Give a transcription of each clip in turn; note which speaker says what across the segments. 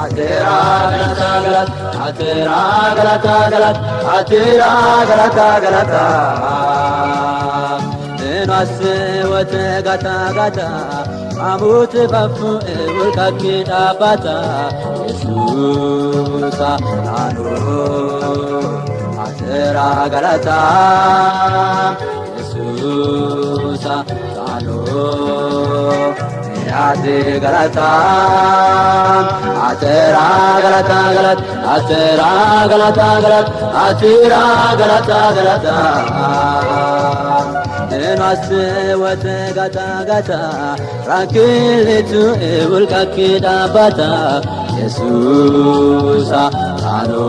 Speaker 1: Atera galata galata, atera galata galata, atera galata galata. Nwas wote gata gata, amut bafu wulkaki dhaabata. Yesuusa naanu atera galata. Yesuusa naanu ati galata. Atera galata galata, atera galata galata, atera galata galata. Nwas wote gata gata, rakilitu wulkaki dhaabata. Yesuusa naanu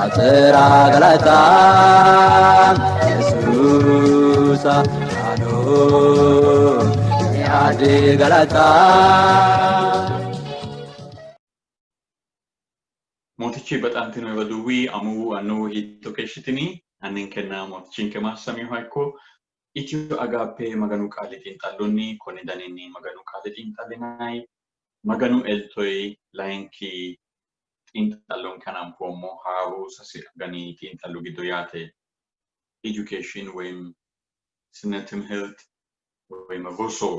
Speaker 1: atera galata. Yesuusa naanu ati galata.
Speaker 2: Mootichi baxantino roduuwi, amuwu, annuwu hiitto keeshshitini? Anninkenna Mootichinke maassamiha ikko. Itiyo Agaappe Maganu Qaali xiinxallonni konni daninni Maganu Qaale xiinxallinanni Maganu eltoyi layinki xiinxallonke hananfoommo haaru sase agani xiinxallo giddo yaate. Education woyim ስነ ትምህርት ወይም roso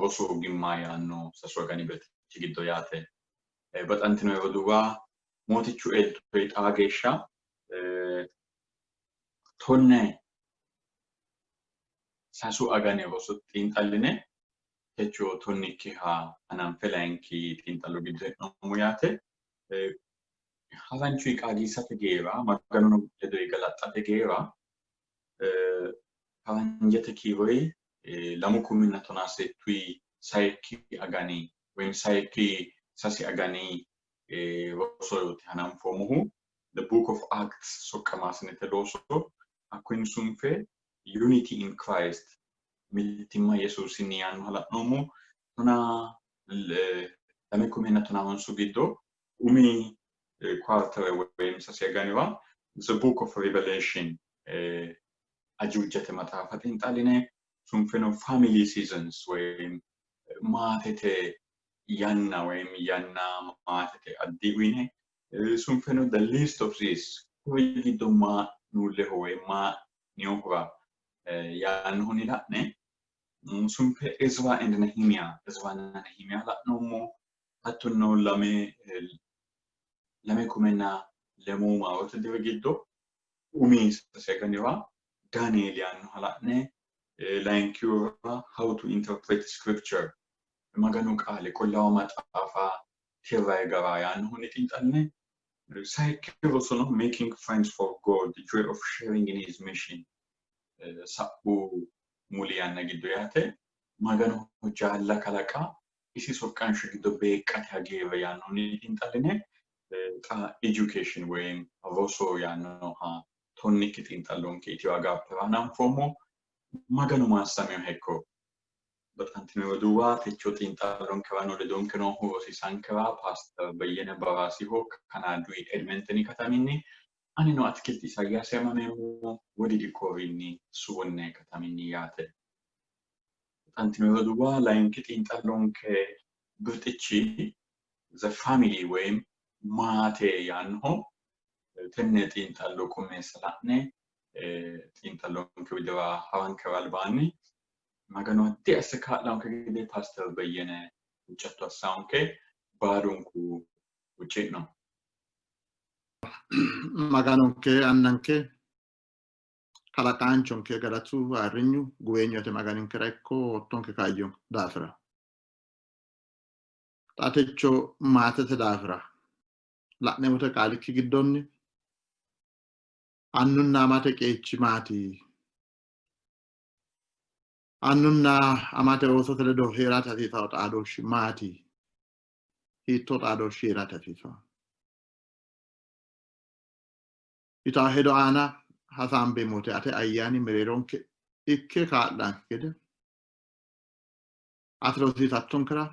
Speaker 2: rosu ogimma yaanno sasu agani birxichi giddo yaate. Baxantino roduuwa, Mootichu eltoyi xaa geeshsha 13 agani roso xiinxalline techo tonnikkiha hananfe layinki xiinxallo giddo hee'noommo yaate. Haranchuyi qaagiissate geera, Maganu ledo galaxxate geera, faranjete kiiroyi 2018 sayikki agani woyim sayikki sasi agani rosooti hananfoommohu The Book of Acts, soqqamaasinete looso, hakkoyni sunfe Unity in Christ, mittimma Yesuusinni yaannoha la'noommo. 2019 giddo umi quarter woyim sase aganiwa The Book of Revelation, ajuujate maxaafa xiinxalline sunfeno Family Seasons woyim maatete yanna woyim yanna maatete addi uyine sunfeno The Least of These, kuri giddo maa'nuulleho woy maa'ninohura yaannohuni la'ne sunfe Ezra and Nehemiah, Ezranna Nehemiah la'noommo. Hattono 2003 maarote diri giddo umi sase aganiwa Daniel yaannoha la'ne layinkihura How to Interpret Scripture, Maganu qaale Qullaawa Maxaafa tirrayi gara yaannohunni xiinxalline sayikki rosono Making Friends for God, the Joy of Sharing in His Mission, sa'u muli yanna giddo yaate, Maganoho jaalla kalaqa isi soqqansho giddo beeqqate hagiirre yaannohunni xiinxalline xa Education woyim roso yaannoha tonnikki xiinxallonke Itiyo Agaappera hananfoommo. Maganu maassaminoha ikko. Baxantino roduuwa, techo xiinxallonkerano ledonke noohu rosiisankera Paaster Beyyene Baraasiho Kanaadu Edmenteni kataminni, anino Atikilti Isayaasi amameemmo Wodiidi Koorinni Suwonne kataminni yaate. Baxantino roduuwa, layinki xiinxallonke birxichi The Family woyim maate yaannoho. Tenne xiinxallo qummeessa la'ne xiinxallonke widira hawankera albaanni Maganu addi asse kaa'lanke gede Paaster Beyyene huuccatto assaanke, baalunku huucci'no.
Speaker 3: Maganonke, Annanke, kalaqaanchonke, galatu, ayirrinyu, guweenyote Maganinkera ikko oottonke kaayyo daafira. Xa techo maatete daafira la'neemmote qaalikki giddonni annunna amate qeechi maati? Annunna amate oosote ledo hee'rate hasiisanno xaadooshshi maati? Hiittoo xaadooshshi hee'rate hasiisanno? Yitaa hedo aana hasaambeemmote ate ayyaani mereeronke ikke kaa'lanke gede ati rosiisattonkera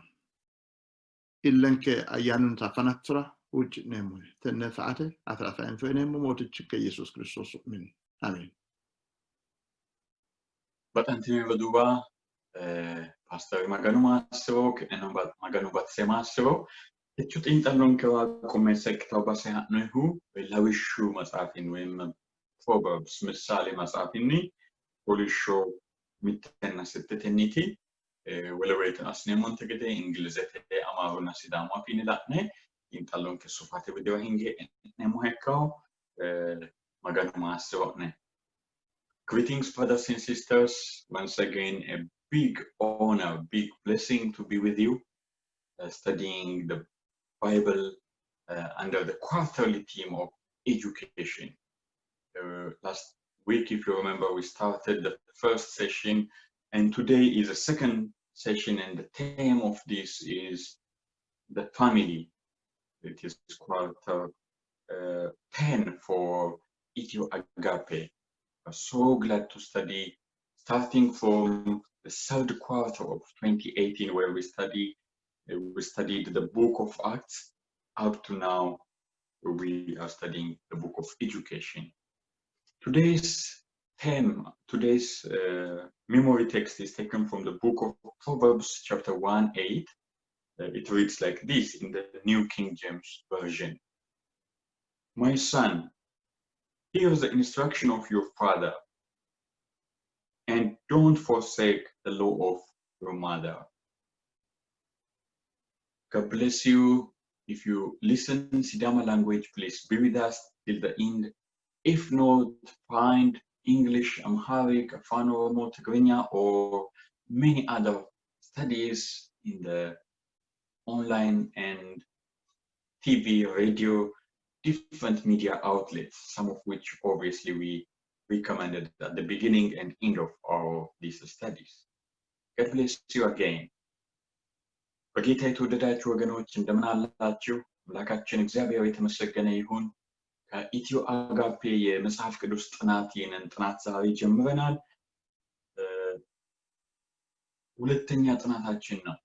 Speaker 3: illenke ayyaanunni tafanattora huucci'neemmohe. Tenne saate atera sayinse uyineemmo Mootichinke Yesuus Kiristoos su'minni. Ameen.
Speaker 2: Baxantino roduuwa, ፓስተር Maganu maassiro ki'neno Maganu batise maassiro techo xiinxallonkewa qummeessa ikkitawo base ha'noyihu lawishshu maxaafinni ወይም Proverbs ምሳሌ መጽሐፍኒ fooliishsho mittenna settetenniiti. Wole woyiteno assineemmonte gede Ingilizete, Amaarunna Sidaamu afiinni la'ne xiinxallonke sufate widira hinge e'neemmoha ikkawo. Maganu maassiro'ne. Greetings, brothers and sisters. Once again, a big honor, big blessing to be with you, studying the Bible under the quarterly theme of education. Last week, if you remember, we started the first session, and today is the second session, and the theme of this is the family. It is quarter 10 for Ethio Agape. We're so glad to study, starting from the third quarter of 2018, where we studied the book of Acts, up to now, we are studying the book of education. Today's theme, today's memory text is taken from the book of Proverbs, chapter 1:8. It reads like this in the New King James Version. My son, hear the instruction of your father, and don't forsake the law of your mother. God bless you. If you listen Sidama language, please be with us till the end. If not, find English, Amharic, Afan Oromo, Tigrinya, or many other studies in the online and TV, radio, different media outlets, some of which obviously we recommended at the beginning and end of our these studies. God bless you again. በጌታ የተወደዳችሁ ወገኖች፣ እንደምን አላችሁ? አምላካችን እግዚአብሔር የተመሰገነ ይሁን። ከኢትዮ አጋፔ የመጽሐፍ ቅዱስ ጥናት ይህንን ጥናት ዛሬ ጀምረናል። ሁለተኛ ጥናታችን ነው።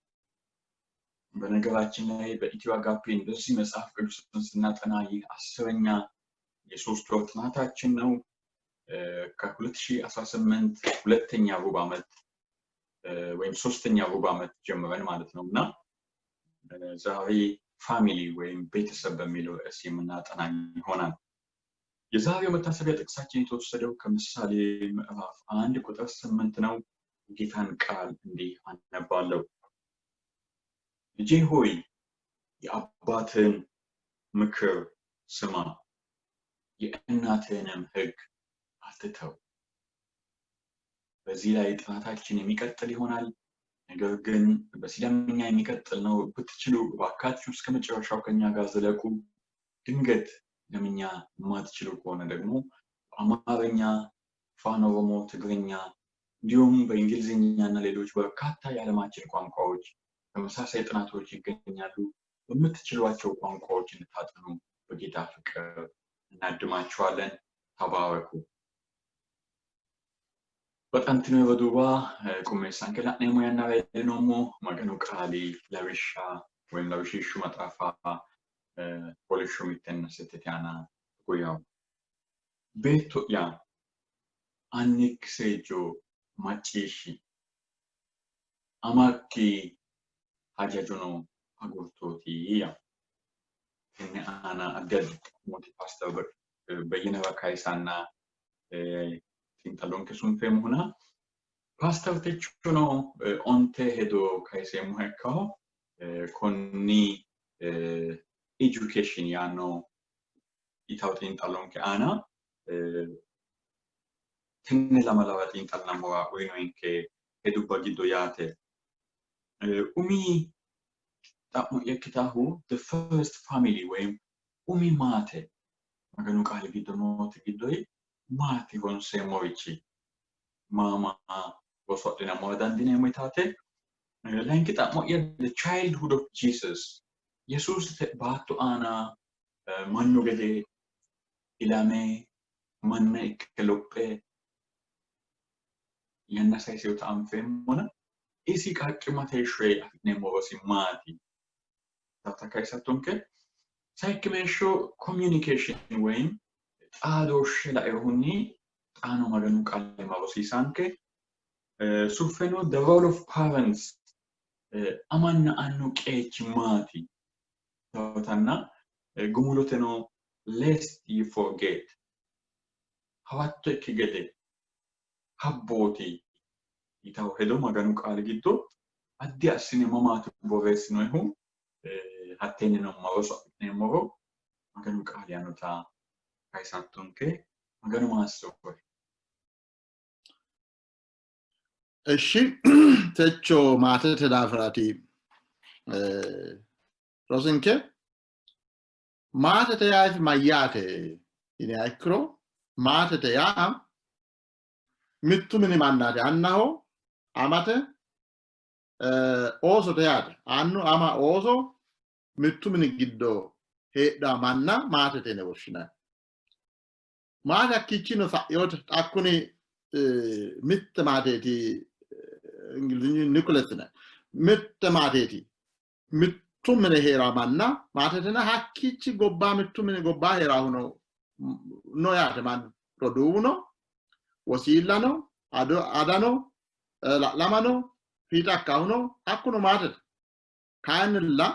Speaker 2: በነገራችን ላይ በኢትዮ አጋፔ እንደዚህ መጽሐፍ ቅዱስን ስናጠና ይህ 10ኛ የ3 ወር ጥናታችን ነው። ከ2018 ሁለተኛ ሩብ ዓመት ወይም ሶስተኛ ሩብ ዓመት ጀምረን ማለት ነው። እና ዛሬ family ወይም ቤተሰብ በሚለው ርዕስ የምናጠና ይሆናል። የዛሬው መታሰቢያ ጥቅሳችን የተወሰደው ከምሳሌ ምዕራፍ 1 ቁጥር 8 ነው። የጌታን ቃል እንዲህ አነባለሁ። ልጄ ሆይ፣ የአባትህን ምክር ስማ፣ የእናትህንም ሕግ አትተው። በዚህ ላይ ጥናታችን የሚቀጥል ይሆናል። ነገር ግን በሲዳምኛ የሚቀጥል ነው። ብትችሉ እባካችሁ እስከ መጨረሻው ከኛ ጋር ዝለቁ። ድንገት ሲዳምኛ የማትችሉ ከሆነ ደግሞ በአማርኛ፣ አፋን ኦሮሞ፣ ትግርኛ እንዲሁም በእንግሊዝኛ እና ሌሎች በርካታ የዓለማችን ቋንቋዎች ተመሳሳይ ጥናቶች ይገኛሉ። በምትችሏቸው ቋንቋዎች እንድታጠኑ በጌታ ፍቅር እናድማችኋለን። ተባረኩ። Baxantino roduuwa, qummeessanke la'neemmo yannara iillinoommo Maganu qaali lawishsha ወይም lawishshu maxaafa fooliishsho 1 na 8 aana togo yaanno. Beetto'ya, annikki seejjo macciishshi, amakki hajajono agurtooti yaanno. Tenne aana addi addi xa'mooti ፓስተር በየነራ ካይሳና xiinxallonke sunfeemmohuna ፓስተር techono 9 hedo kayiseemmoha ikkaho konni education yaanno itawo xiinxallonke aana tenne lamalara xiinxallammora uyinoyinke hedubba giddo yaate. Umi xa'mo'ya ikkitahu the first family ወይም umi maate Maganu qaali giddo noote giddoyi maati ronseemmorichi maa maa roso adhinammora dandiineemmo yitaate. Layinki xa'mo'ya the childhood of Jesus, Yesuusi baatto aana mannu gede ilame manna ikke lophe yanna sayiseewota anfeemmona isi qaaqqimate heeshsho afi'neemmo rosi maati? Tata kayisattonke. Sayikki meeshsho communication ወይም xaadooshshe lainohunni xaano Maganu qaale ma rosiisanke. Suffeno the role of parents, amanna annu qeechi maati yitawootanna gumuloteno lest you forget, hawatto ikki gede habbooti yitawo hedo Maganu qaali giddo addi assine mamaati borreessinoyihu, hattennino ma roso afi'neemmoro Maganu qaali yaannota kayisattonke. Maganu maassi'rohe.
Speaker 3: Eshi, techo maatete daafiraati rosinke. Maatete yaa isi mayyaate yiniha ikkiro, maatete yaa mittu mini mannaati, annaho, amate, oosote yaate. Annu, ama, ooso mittu mini giddo heedhaa manna maatete yine woshshinanni. Maate hakkiichino sa'inote. Xa kuni mitte maateeti, Ingilizinyu nucleus yinanni. Mitte maateeti. Mittu mine hee'raa manna maatete yinanni. Hakkiichi gobbaa mittu mini gobbaa hee'raahu no yaate mannu. Roduuwu no, wosiilla no, ada no, la'lama no, fiixa akkaahu no, hakkuno maatete. Kayinnilla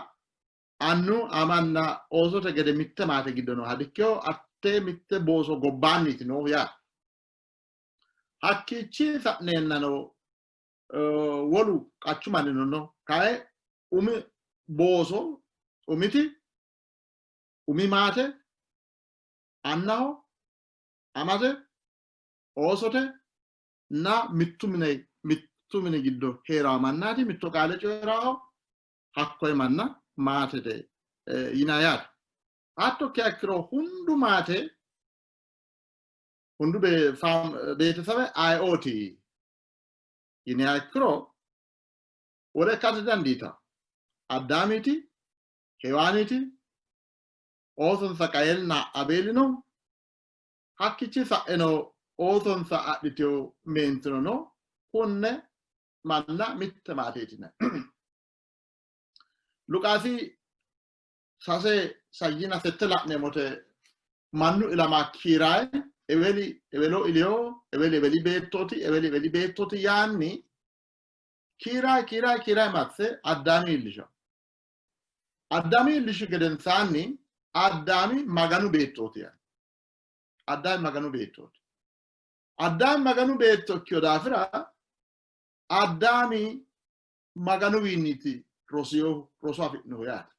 Speaker 3: annu, amanna oosote gede mitte maate giddo nooha dikkino, hatte mitte booso gobbaanniiti noohu yaate. Hakkiichi sa'neennano wolu qachu mannino no. Kayi umi booso umiti umi maate annaho, amate, oosote na mittu mine mittu mini giddo hee'rawo mannaati, mitto qaale coyi'rawo hakkoye manna maatete yinanni yaate. Hatto ikkiha ikkiro hundu maate, hundu beetesawe ayeooti yiniha ikkiro wole ikkate dandiitanno. Addaamiiti, Hewaaniiti, oosonsa Qayeelinna Abeelino, hakkiichi sa'eno oosonsa adhitino meentino no, kunne manna mitte maateeti yinanni. Luqaasi sase sayyina sette la'neemmote mannu ilama kiiraye eweli ewelo iliyo eweli eweli beettooti eweli eweli beettooti yaanni kiiraye kiiraye kiiraye masse Addaami iillisha. Addaami iillishi gedensaanni Addaami Maganu beettooti yaanni. Addaami Maganu beettooti. Addaami Maganu beetto ikkino daafira Addaami Maganuwiinniiti rosinohu, roso afi'nohu yaate.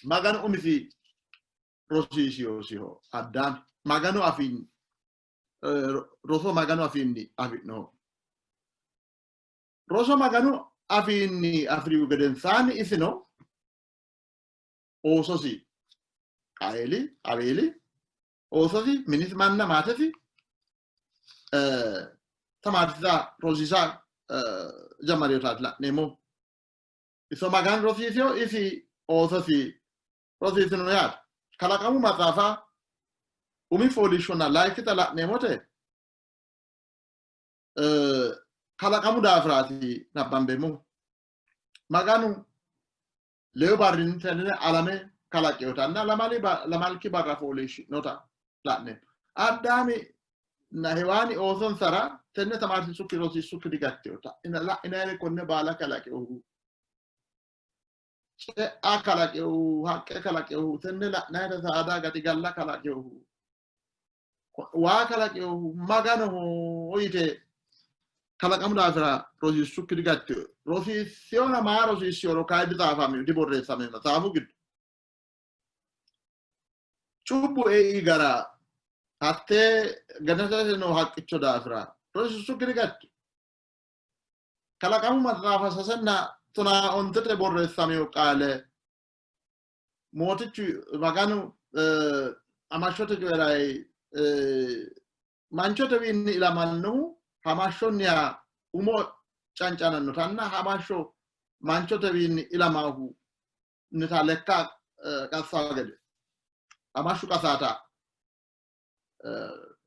Speaker 3: Maganu umisi rosiisinosiho Addaami. Maganu afiinni roso Maganu afiinni afi'noho. Roso Maganu afiinni afi'rihu gedensaanni isino oososi Qaeeli, Abeeli, oososi minisi manna maatesi tamaarsiisa rosiisa jammarinotaati la'neemmo. Iso Maganu rosiisino, isi oososi rosiisino yaate. Kalaqamu maxaafa umi fooliishshonna layikkita la'neemmote kalaqamu daafiraati nabbambeemmohu. Maganu leyu barrinni tenne alame kalaqinotanna lamalki barra fooliishshinota la'neemmo. Addaami na Hewaani oosonsara tenne tamaarsiissukki rosiissukki digattinota la'inayire konne baala kalaqinohu cea kalaqinohu haqqe kalaqinohu tenne la'nayire saada gaxigalla kalaqinohu waa kalaqinohu Maganoho yite kalaqamu daafira rosiissukki digattino. Rosiissiyona maa rosiissiyoro kayi dixaafamino, diborreessamino maxaafu giddo. Cubbu ei gara hattee gannatete noo haqqicho daafira rosiissukki digattino. Kalaqamu maxaafa sasenna tonaa ontete borreessamino qaale Mootichu Maganu hamashshote coyi'rayi manchotewiinni ilamannohu hamashshonniha umo cancanannotanna hamashsho manchotewiinni ilamahu nita lekka qassaa gede hamashshu qasaata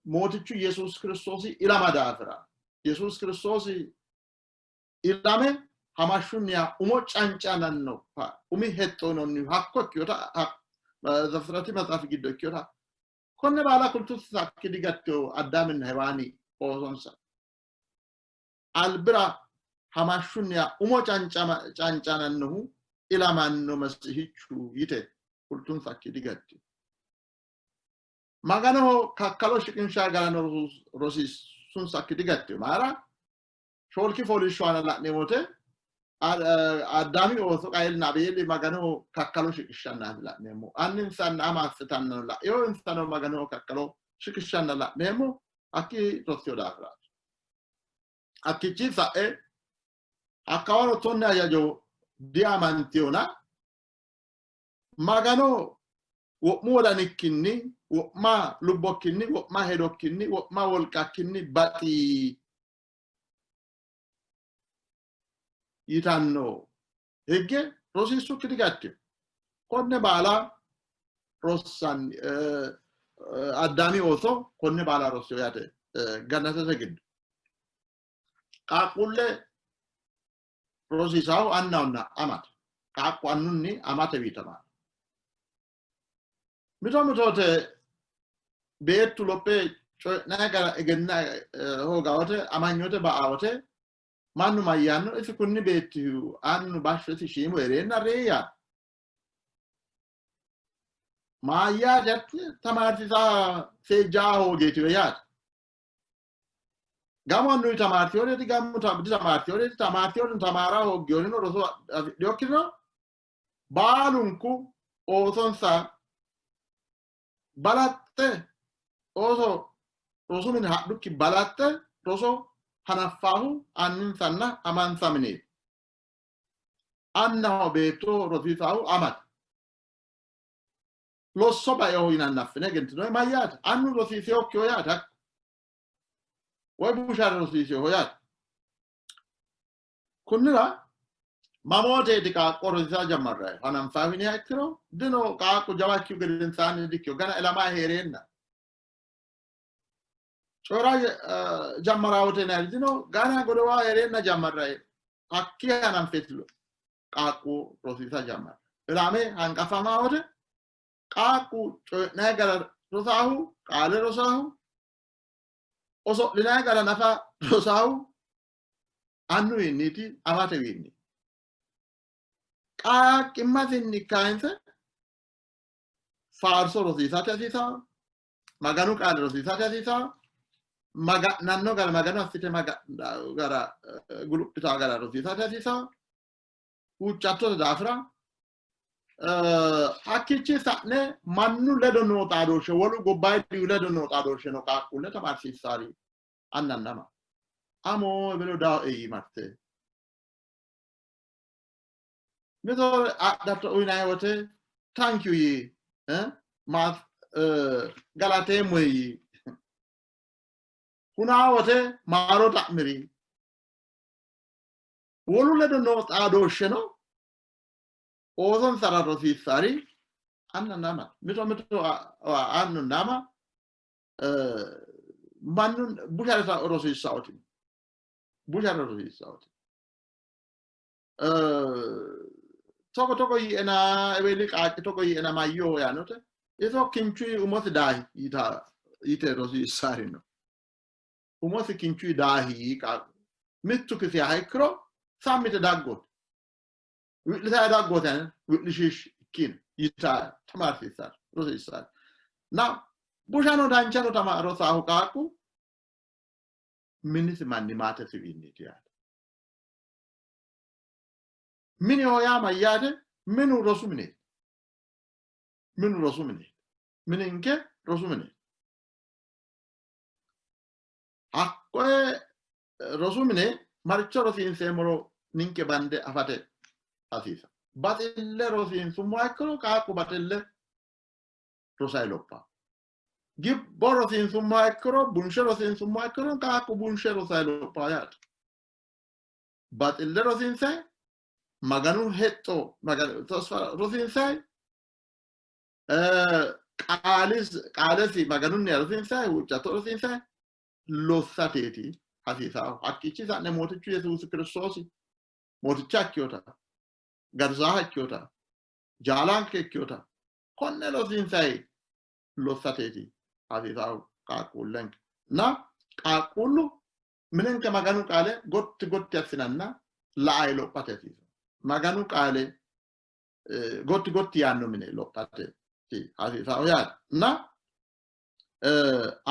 Speaker 3: Mootichu Yesuus Kiristoosi ilama daafira Yesuus Kiristoosi ilame hamashshunniha umo cancananno umi hexxo yinoonnihu hakko ikkinota Zafirati maxaafi giddo ikkinota konne baala kultusakki digattino Addaaminna Hewaani oosonsa. Albira hamashshunniha umo cancanannohu ilamanno Mesihichu yite kultunsakki digattino. Maganoho kakkalo shiqinsha garano rosiissunsakki digattino. Mayira? Shoolki fooliishsho aana la'neemmo wote Addaami ooso Qayeelinna Abeeli Maganoho kakkalo shiqishshannaati la'neemmo. Anninsanna ama assitannano la'ino, insano Maganoho kakkalo shiqishshanna la'neemmo. Hakkii rossino daafiraati. Hakkiichi sa'e hakkawaro tonne hajajo diamantinona Magano wo'mu wodanikkinni, wo'ma lubbokkinni, wo'ma hedokkinni, wo'ma wolqakkinni baxi yitanno higge rosiissukki digattino. Konne baala rossanni Addaami ooso konne baala rossino yaate gannatete giddo. Qaaqquulle rosiisaahu annahonna amate. Qaaqqu annunni amate wiitamaano. Mito mitoote beettu lophe coyi'nanni gara egenna hooga wote amanyoote ba'a wote mannu mayyaanno isi kunni beettihu annu bashsho isi shiimu hee'reenna reyi yaanno. Maayyaate hatti tamaarsiisaa seejjaa hoogeetiwe yaate. Gamu annuwi tamaartiyoreeti gamu ditamaartiyoreeti tamaartiyorin tamaara hooggiyorino roso afidhinokkirino baalunku oosonsa balaxxe ooso rosu mine hadhukki balaxxe roso hanaffaahu anninsanna amansa mineeti. Annaho beetto rosiisaahu amate. Losso baeho yinanni affine egentinoonni mayyaate? Annu rosiisinokkiho yaate hakko. Woy bushare rosiisinoho yaate. Kunnira mamooteeti qaaqqo rosiisa jammarrayi hananfaahu yiniha ikkiro dino qaaqqu jawa ikkihu gedensaanni dikkino gana ilamaa hee'reenna coyira jammaraa wote yinayiri dino gana godowaa hee'reenna jammarrayi hakkii hananfeeti qaaqqu rosiisa jammarra ilame hanqafamaa wote qaaqqu coyi'nayi gara rosaahu qaale rosaahu oso'linayi gara nafa rosaahu annuwiinniiti amatewiinni. Qaaqqimmasinni kayinse faarso rosiisate hasiisaa, Maganu qaale rosiisate hasiisaa, maga'nanno gara Maganu assite maga'na gara guluphitaa gara rosiisate hasiisaa, huuccattote daafira hakkiichi sa'ne mannu ledo noo xaadooshshe wolu gobbayidi ledo noo xaadooshshe no qaaqquulle tamaarsiissaari annanna ama. Amo ebelo daae yii marte. Mito adhatto uyinanni wote thank you yii. Ma galateemmo yii. Hunaa wote maaro xa'miri. Wolu ledo noo xaadooshsheno oosonsara rosiissari annanna ama. Mito mito annunna ama mannu bushare rosiissaoti bushare rosiissaoti togo togo yiena eweli qaaqqi togo yiena mayyo yaanote iso kinchuyi umosi daahi yita yite rosiissari no umosi kinchuyi daahi qaaqqu mittu kisiha ikkiro sammite daggote wi'litayi daggote wi'lishiish ikkino yita tamaarsiissari rosiissari na bushano danchano rosaahu qaaqqu minisi manni maatesiwiinniiti yaate. Mineho yaa mayyaate? Minu rosu mineeti. Minu rosu mineeti. Mininke rosu mineeti. Hakkoye rosu mine maricho rosiinseemmoro ninke bande afate hasiisa. Baxille rosiinsummoha ikkiro qaaqqu baxille rosay lopha. Gibbo rosiinsummoha ikkiro, bunshe rosiinsummoha ikkiro qaaqqu bunshe rosay lopha yaate. Baxille rosiinsay, Maganu hexxo tasfa rosiinsay, qaalesi Maganunni rosiinsay, huuccatto rosiinsay, lossateeti hasiisahu. Hakkiichi sa'ne Mootichu Yesuusi Kiristoosi Mooticha ikkinota, gatisaaha ikkinota, jaalanke ikkinota konne rosiinsayi lossateeti hasiisahu qaaqquullenke. Na qaaqquullu Minenke Maganu qaale gotti gotti assinanna la"ayi lophate hasiisanno. Maganu qaale gotti gotti yaanno mine lophate hasiisanno yaate. Na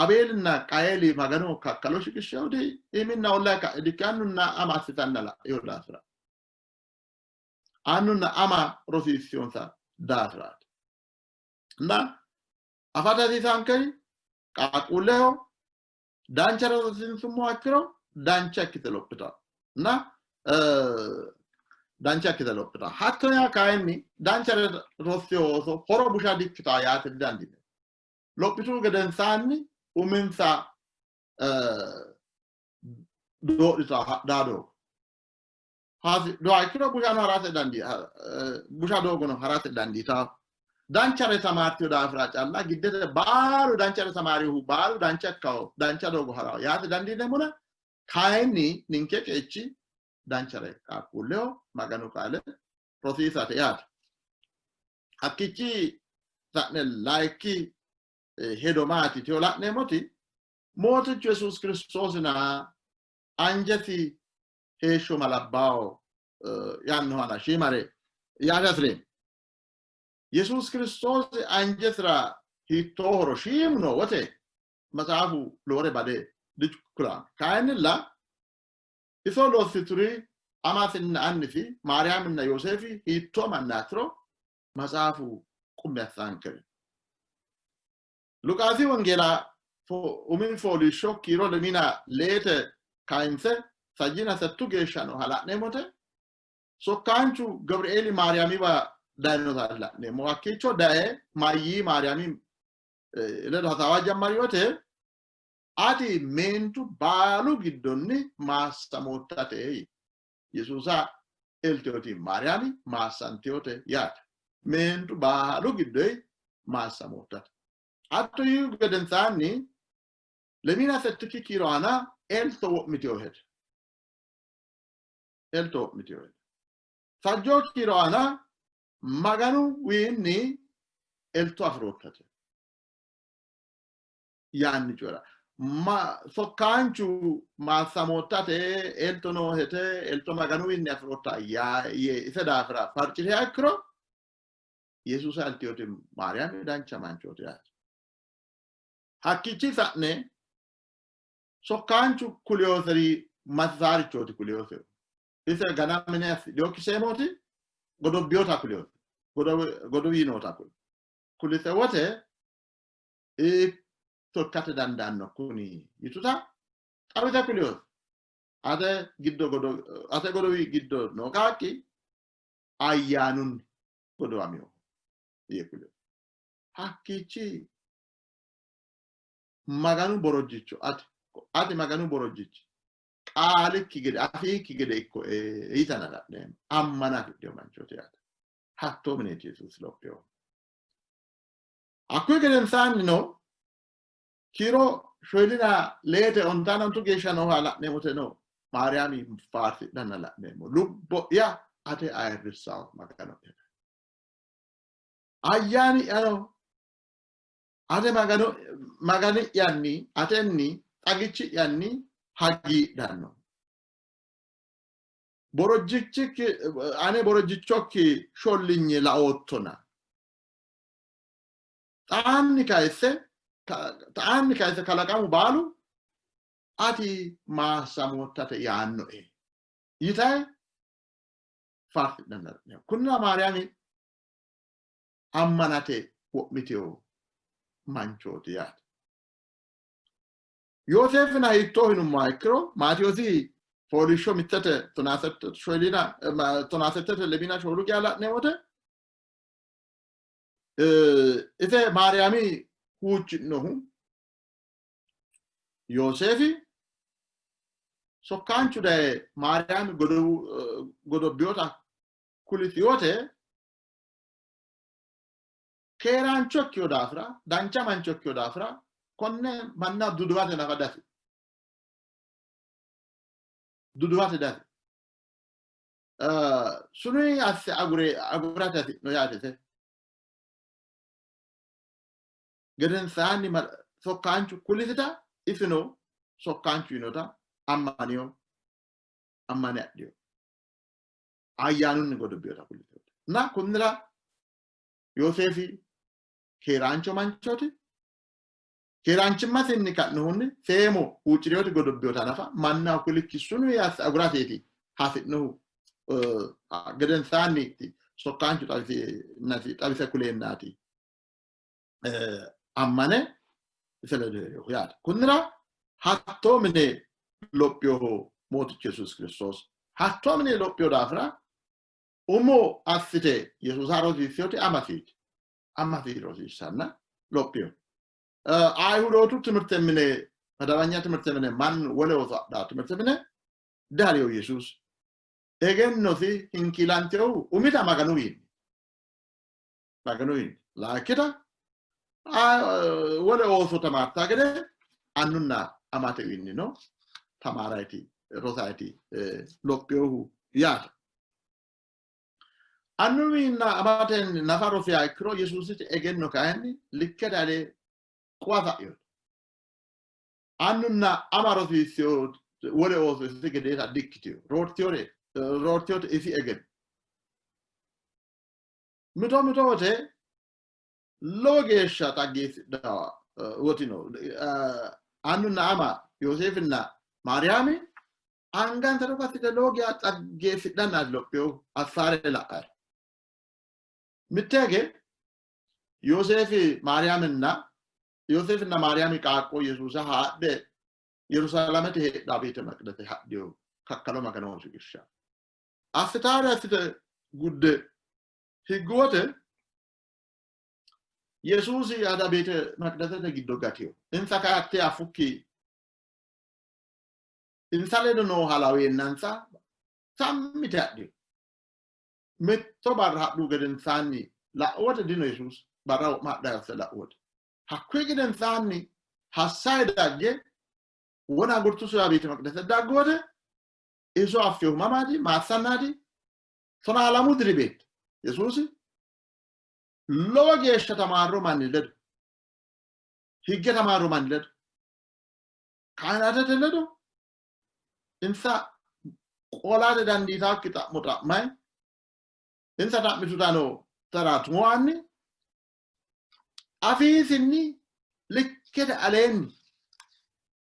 Speaker 3: Abeelinna Qayeeli Maganoho kakkalo shiqishshanoti iiminna ollaa ka'e dikke annunna ama assitanna la'ino daafira. Annunna ama rosiissinonsa daafiraati. Na afate hasiisankeri qaaqquulleho dancha rosiinsummoha ikkiro dancha ikkite lophitanno. Na dancha ikkite lophitanno. Hatto yaa kayinni dancha rossino ooso horo busha dikkitawo yaate didandiinanni. Lophitu gedensaanni uminsa doodhitawo hadhaa doogo. Hasidhuha ikkiro bushano harate busha doogono harate dandiitawo. Danchare tamaartino daafira calla giddete baalu danchare tamaarihu baalu dancha ikkawo, dancha doogo harawo yaate dandiineemmona, kayinni ninke qeechi danchare qaaqquulleho Maganu qaale rosiisate yaate. Hakkiichi sa'ne layikki hedo maati tiyo la'neemmoti, Mootichu Yesuusi Kiristoosina anjesi heeshsho malabbawo yaannohana shiimare yaate hasi'reemmo. Yesuusi Kiristoosi anjesira hiittoohoro shiimu noo wote maxaafu lowore bade dikulanno. Kayinnilla iso lossituri amasinna annisi Maariyaaminna Yooseefi hiittoo mannaatiro maxaafu qummi assaankeri. Luqaasi Wongeela umi fooliishsho kiiro lemina leete kayinse sajjina settu geeshsha nooha la'neemmote sokkaanchu Gabrieeli Maariyaamiwa dayinota la'neemmo. Hakkiicho daye mayyii Maariyaami ledo hasaawa jammari wote ati meentu baalu giddonni maassamoottate yii. Yesuusa elteoti Maariyaami maassanteyote yaate. Meentu baalu giddoyi maassamoottate. Hatto yiihu gedensaanni lemina settikki kiiro aana elto wo'mitinohete. Elto wo'mitinohete. Sajjoo kiiro aana Maganu wiinni elto afi'roottate yaanni coyi'ra. Sokkaanchu maassamoottate, elto noohete, elto Maganuwiinni afi'rootta yee ise daafira farci'riha ikkiro, Yesuusa eltinoti Maariyaami dancha manchooti yaate. Hakkiichi sa'ne sokkaanchu kuliyoseri masisaarichooti kuliyosehu. Ise gana mine assidhinokki seemooti godobbiyota kuliyose. Godowinota kuli. Kulise wote hiitto ikkate dandaanno kuni yituta xawise kuliyose. Ate giddo ate godowi giddo noo qaaqqi ayyaanunni godowaminoho yee kuliyose. Hakkiichi Maganu borojjicho ati ati Maganu borojjichi qaalikki gede afiikki gede ikkoe yitana la'neemmo. Ammana afidhino manchooti yaate. Hattoo mineeti Yesuusi lophinohu. Hakkuyi gedensaannino kiiro shoyilina leete ontaana ontu geeshsha nooha la'neemmote no Maariyaami faarsidhanna la'neemmo. Lubbo'ya ate ayirrissawo Magano'ya. Ayyaani'yano ate Magano Magani'yanni atenni xagichi'yanni hagiidhanno. Borojjichikki ane borojjichokki shollinye laoottona. Xaanni kayisse xaanni kayisse kalaqamu baalu ati maassamoottate yaannoe yitae faarsidhanna. Kunnira Maariyaami ammanate wo'mitino manchooti yaate. Yooseefina hiittoo hinummoha ikkiro Maatiyoosi fooliishsho mittete tonaasettete lemina shoolu geya la'neemmo wote ise Maariyaami huucci'nohu Yooseefi sokkaanchu daye Maariyaami godobbinota kulisi wote keeraancho ikkino daafira, dancha mancho ikkino daafira konne manna duduwate nafa dasi. Duduwate dasi. Sunuyi asse agure agurate hasi'no yaate ise. Gedensaanni sokkaanchu kulisita isino sokkaanchu yinota Ammaniyo ammane adhiyo ayyaanunni godobbiyota kulite. Na kunnira Yooseefi keeraancho manchooti. Keeraanchimmasinni ka'nohunni seemo huucci'rinoti godobbiyota nafa mannaho kulikki sunu yee agurateeti hasi'nohu gedensaanni sokkaanchu xawise kuleennaati ammane ise ledo hee'rinohu yaate. Kunnira hattoo mine lophiyohu Mootichu Yesuusi Kiristoosi hattoo mine lophiyo daafira umo assite Yesuusa rosiissinoti amasiiti. Amasi rosiissanna lophiyo. Ayihudootu timirte mine madawanya timirte mine mannu wole ooso adhaa timirte mine dihariyo Yesuusi. Egennosi hinkiilantehu umita Maganuwiinni. Maganuwiinni. Laakkita wole ooso tamaartaa gede annunna amatewiinnino tamaarayti rosayti lophiyohu yaate. Annuwiinna amatenni nafa rosiha ikkiro Yesuusiti egenno kayinni likkete ale quwa sa'inote. Annunna ama rosiissino wole ooso isi gedeeta dikkitino. Roortiyore roortiyote isi egenno. Mito mito wote lowo geeshsha xaggeessidhanno woti no. Annunna ama Yooseefinna Maariyaami angansa togo assite lowo geya xaggeessidhannaati lophinohu assaare la'are. Mitte hige Yooseefi Maariyaaminna Yooseefinna Maariyaami qaaqqo Yesuusa haadhe Yerusaalamete heedhaa beete maqidase hadhino kakkalo Maganoho shiqishsha. Assitaare assite gudde higgu wote Yesuusi ada beete maqidasete giddo gatino. Insa kayi hatte affukki insa ledo nooha laweennansa sammi yite hadhino. Mitto barra hadhuhu gedensaanni la'u wote dino Yesuusi barra wo'ma hadhayi asse la'u wote. Hakkuyi gedensaanni hassayi dagge wona agurtusiwa beete maqidase daggu wote iso affinohu mamaati maassannaati? 12 diri beetto Yesuusi lowo geeshsha tamaarro manni ledo higge tamaarro manni ledo kaahinaatete ledo insa qolate dandiitakki xa'mo xa'mayi insa xa'mitutano tara tumo'anni afiisinni likkete aleenni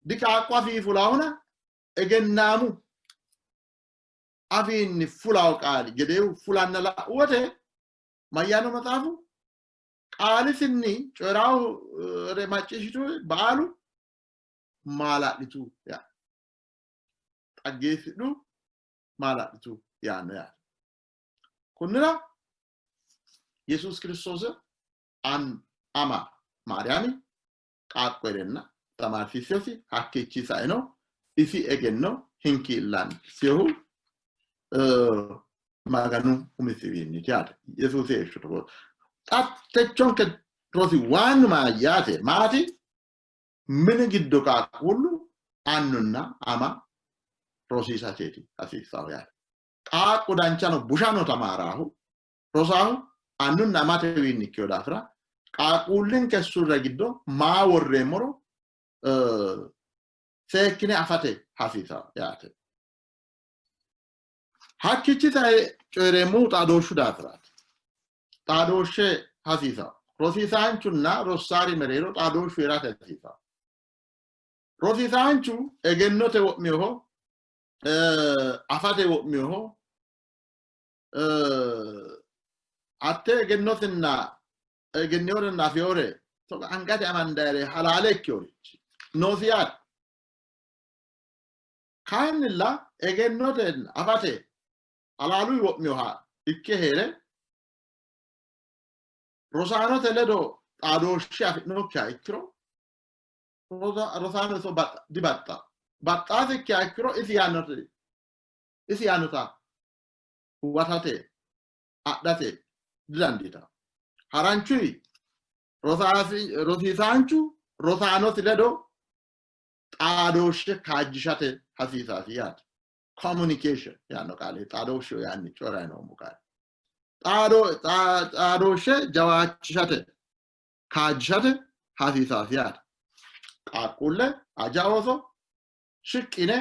Speaker 3: diqaaqqu afii fulaahuna egennaamu afiinni fulawo qaali gedeehu fulanna la'u wote mayyaanno maxaafu qaalisinni coyi'raare macciishshitu baalu maala'litu yaa xaggeessidhu maala'litu yaanno yaate. Kunnira Yesuus Kiristoosi ama Maariyaami qaaqqo hee'reenna tamaarsiisinosi hakkiichi saeno isi egenno hinkiillansihu Maganu umisiwiinniiti yaate. Yesuusi heeshsho togooti. Xa techonke rosi waannu maayyaate maati? Mini giddo qaaqquullu annunna ama rosiisateeti hasiissahu yaate. Qaaqqu danchano bushano tamaaraahu rosaahu annunna amatewiinni ikkino daafira qaaqquullinke surre giddo maa worreemmoro seekkine afate hasiisaho yaate. Hakkiichi sae coyi'reemmohu xaadooshshu daafiraati. Xaadooshshe hasiisaho. Rosiisaanchunna rossaari mereero xaadooshshu hee'rate hasiisaho. Rosiisaanchu egennote wo'minoho, afate wo'minoho, hatte egennosinna egenniyorenna afiyore angate amandayire halaale ikkiyorichi noosi yaate. Kayinnilla egennotenna afate halaaluyi wo'minoha ikke hee're rosaanote ledo xaadooshshe afi'nokkiha ikkiro rosaano iso dibaxxa. Baxxaasikkiha ikkiro isi yaannota huwatate adhate didandiitanno. Haranchuyi rosiisaanchu rosaanosi ledo xaadooshshe kaajjishate hasiisaasi yaate. Communication yaanno qaale xaadooshshe yaanni coyi'ranni noommo qaale. Xaadooshshe jawaachishate kaajjishate hasiisaasi yaate. Qaaqquulle aja ooso shiqqine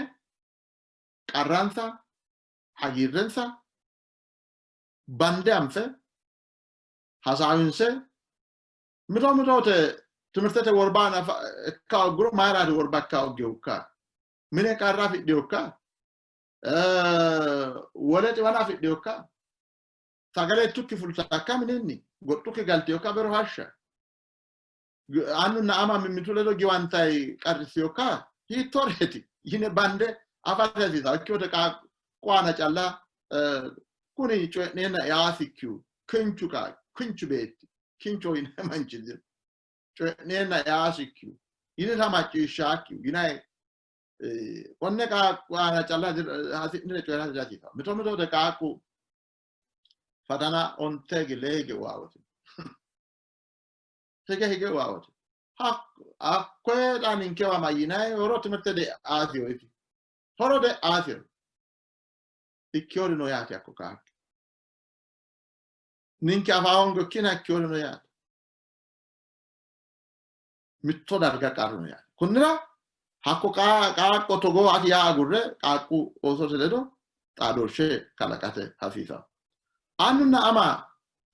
Speaker 3: Qarransa hagiirrensa bande anfe hasaawinse mito mitote timirtete worba ikka hogguro mayiraati worba ikka hoggehukka? Mine qarra afidhehukka? Wole xiwana afidhehukka? Sagale ittukki fultakka mininni? Goxxukki galtehukka bero hashsha? Annunna ama mimmitu ledo giwantayi qarrisihukka? Hiittoreeti yine bande afate hasiisanno. Ikkiwote qaaqqu aana calla kuni coyi'neenna eaasikkihu kinchu qaaqqi, kinchu beetti, kinchoho yinanni manchi dino. Coyi'neenna eaasikkihu, yinita macciishshaakkihu yinanni konne qaaqqu aana calla hasi'nire coyi'rate dihasiisanno. Mito mitote qaaqqu fatana onte hige lee hige uwaawote. Hige hige uwaawote. Hakkoye xa ninkewa mayyinanni horo timirte de'aasiyo isi. Horo de'aasiyo. Ikkiyori no yaate hakko qaaqqi. Ninke afa hoongo ikkina ikkiyori no yaate. Mitto darga qarru no yaate. Kunnira hakko qaaqqo togoo ati yaa agurre qaaqqu oosote ledo xaadooshshe kalaqate hasiisanno. Annunna ama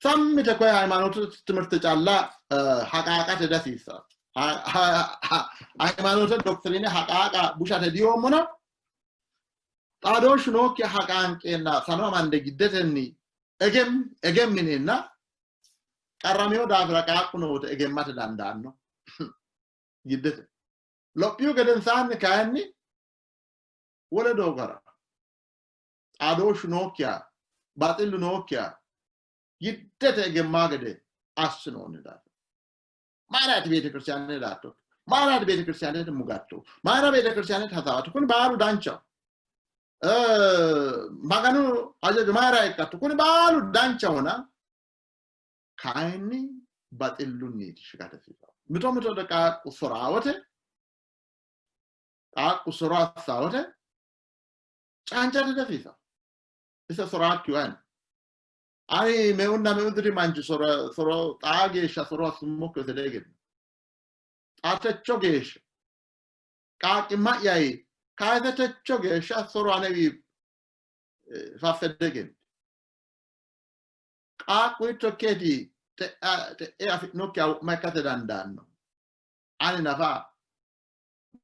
Speaker 3: sammite koye hayimaanotu timirte calla haqaaqate dihasiissanno. Hayimaanote doktiriine haqaaqa bushate diyoommona xaadooshshu nookki haqaanqeenna sano amande giddetenni egemmineenna qarramino daafira qaaqqu noote egemmate dandaanno giddete. Lophiyu gedensaanni kayinni wole doogara xaadooshshu nookkiha baxillu nookkiha giddete egemmaa gede assinoonni daafira. Mayiraati beetekiristiyaanete daatto? Mayiraati beetekiristiyaanete mugatto? Mayira beetekiristiyaanete hasaawatto? Kuni baalu danchaho. Maganu hajajo mayira ikkatto? Kuni baalu danchahona kayinni baxillunniiti shiqate hasiisanno. Mito mito qaaqqu sorawote qaaqqu soro assawote cancate dihasiisanno. Ise soraakkihu ayino Ani meunna meu diri manchi soro soro xaa geeshsha soro assummokki hose diegenno. Xa techo geeshsha qaaqqimma'yayi kayise techo geeshsha soro anewi faffe diegenno. Qaaqqu hiitto ikkeeti xe'e afi'nokkiha wo'ma ikkate dandaanno. Ani nafa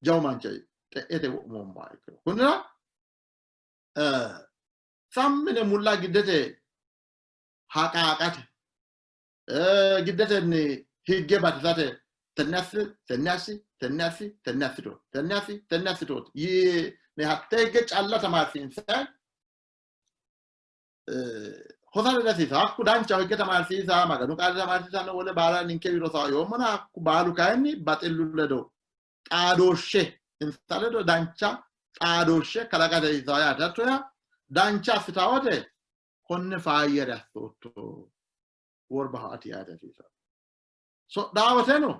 Speaker 3: jawu manchi xe'ete wo'moommoha ikkiro. Kunnira sammine mulla giddete haqaaqate giddetenni higge batisate tenne assi tenne assi tenne assi tenne assitooti tenne assi tenne assitooti yine hattee higge calla tamaarsiinse hosate dasiisa hakku danchaho higge tamaarsiisa maganu qaale tamaarsiisanno wole baala ninke rosawo yoommona hakku baalu kayinni baxillu ledo xaadooshshe insa ledo dancha xaadooshshe kalaqate hasiisanno yaate. Hatto yaa dancha assitawote konne faayyare assootto worbaho ati yaate hasiisanno. Sodhaawoteno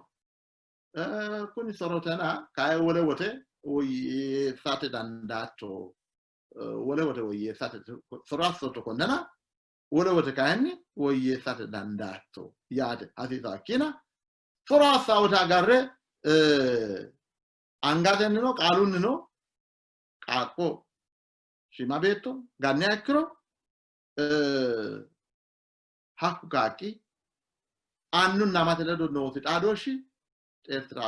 Speaker 3: kuni sorotena kayi wole wote woyyeessate dandaatto wole wote woyyeessate soro assootto konnena wole wote kayinni woyyeessate dandaatto yaate hasiisanno. Ikkina Soro assawote agarre angatennino qaalunnino qaaqqo shiima beetto ganniha ikkiro hakku qaaqqi annunna amate ledo noosi xaadooshshi xeerti'ra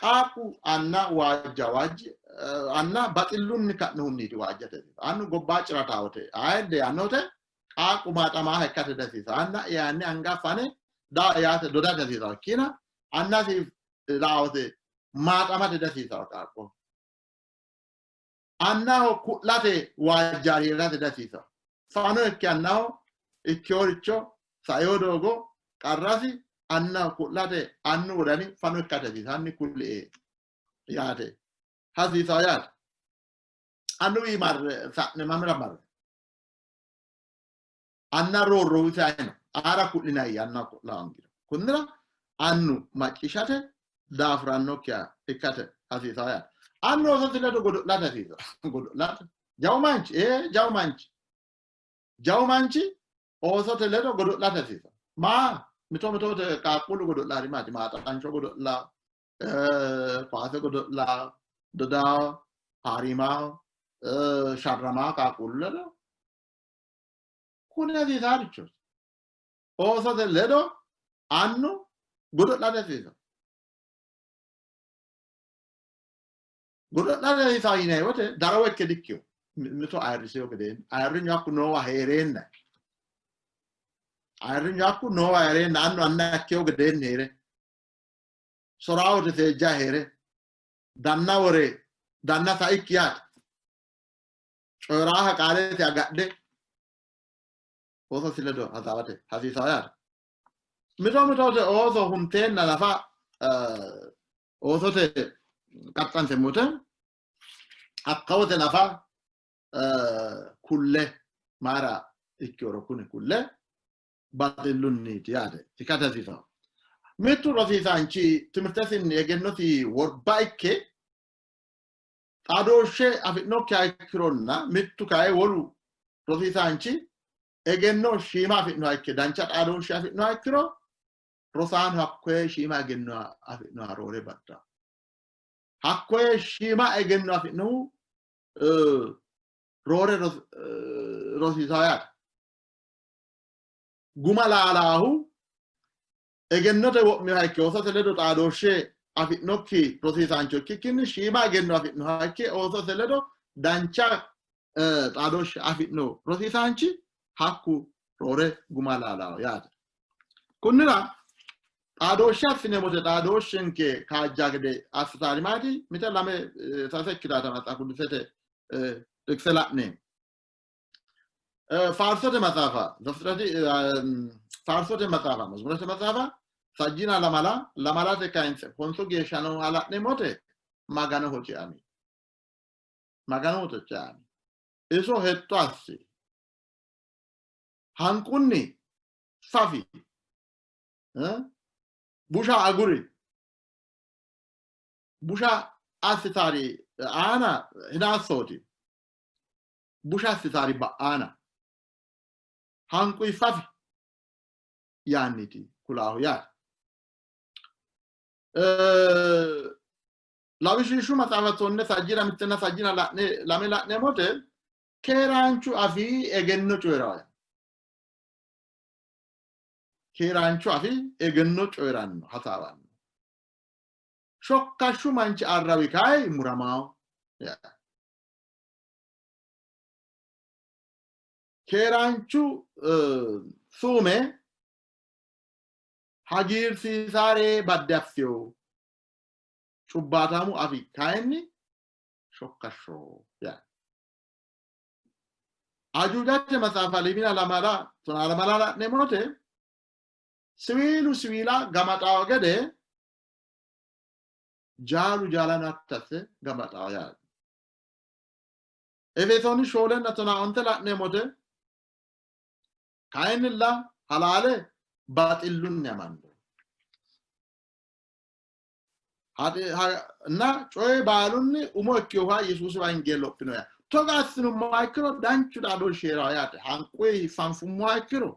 Speaker 3: qaaqqu anna waajja waajji anna baxillunni ka'nohunniiti waajjate annu gobbaa ciratawote ayidde yaannote qaaqqu maaxamaaha ikkate dasiisa anna yaanni anga fane daa yaate dodate hasiisanno ikkiina annasi laote maaxamate dihasiisanno qaaqqo annaho ku'late waajjaariirate dihasiisanno fano ikke annaho ikkeworicho saeo doogo qarrasi annaho ku'late annu wodani fano ikkate hasiisanno hanni ku'lie yaate hasiisanno yaate annuwii marre sa'ne mamira marre anna roorrohu ise ayino aara ku'linayya anna ku'la hoongiro kunnira annu macciishshate daafurannokkiha ikkate hasiisanno yaate annu oososi ledo godo'late hasiisanno godo'late jawu manchi ee jawu manchi jawu manchi oosote ledo godo'late hasiisanno maa mito mito qaaqquullu godo'laari maati maaxancho godo'la kaase godo'la dodaa haariimaa Sharramaa qaaqquullu ledo kuni hasiisaarichooti. Oosote ledo annu godo'late hasiisanno. Godo'late hasiisanno yinanni wote darawo ikke dikkino. Mito ayirriseyo gedeenni ayirrinyu hakku noowa hee'reenna ayirrinyu hakku noowa hee'reenna annu anna ikkeyo gedeenni hee're sorawote seejja hee're danna wore danna saikki yaate coyi'raaha qaalete agadhe oososi ledo hasaawate hasiisawo yaate. Mito mitote ooso hunteenna nafa oosote qaxxanseemmote hakkawote nafa kulle maara ikkiro kuni kulle baxillunniiti yaate ikkate hasiisawo. Mittu rosiisaanchi timirtesinni egennosi worba ikke xaadooshshe afi'nokkiha ikkironna mittu kayi wolu rosiisaanchi egenno shiima afi'noha ikke dancha xaadooshshe afi'noha ikkiro rosaano hakkoye shiima egenno afi'noha roore baxxanno. Hakkoye shiima egenno afi'nohu roore rosiisawo yaate. Guma laalaahu egennote wo'minoha ikke oosote ledo xaadooshshe afi'nokki rosiisaancho ikkikkinni shiima egenno afi'noha ikke oosote ledo dancha xaadooshshe afi'no rosiisaanchi hakku roore guma laalaho yaate. Kunnira xaadooshshe assineemmote xaadooshshenke kaajja gede assitaari maati? Mite lame sase ikkitaata maxaafa qudusete xiqise la'neemmo. Faarsote maxaafa Zafixirati faarsote maxaafa Mazmurete maxaafa sajjina lamala lamalate kayinse honsu geeshsha nooha la'neemmote Maganoho ceami. Maganoho ceami. Iso hexxo assi. Hanqunni fafi. Busha aguri. Busha assitaari aana hinaassooti. Busha assitaari ba'aana hanquyi fafi yaanniti kulaahu yaate. Lawishshu maxaafa tonne sajjina mittenna sajjina la'ne lame la'neemmote keeraanchu afii egenno coyi'ranno. Keeraanchu afii egenno coyi'ranno hasaawanno. Shokkashshu manchi arrawi kayi muramaho. Keeraanchu suume hagiirsiisaare badde affino. Cubbaataamu afi kayinni shokkashsho yaanno. Ajuujate maxaafa limina lamala tonaa lamala la'neemmo wote siwiilu siwiila gamaxaawo gede jaalu jaalano hatto asse gamaxaawo yaate. Efesooni shoolenna tonaa onte la'neemmo wote kayinnilla halaale baxillunni amando. Na coyi baalunni umo ikkinoha Yesuusi wangeelle lophino yaa. Togo assinummoha ikkiro danchu xaadooshshi hee'rawo yaate. Hanquyi fanfummoha ikkiro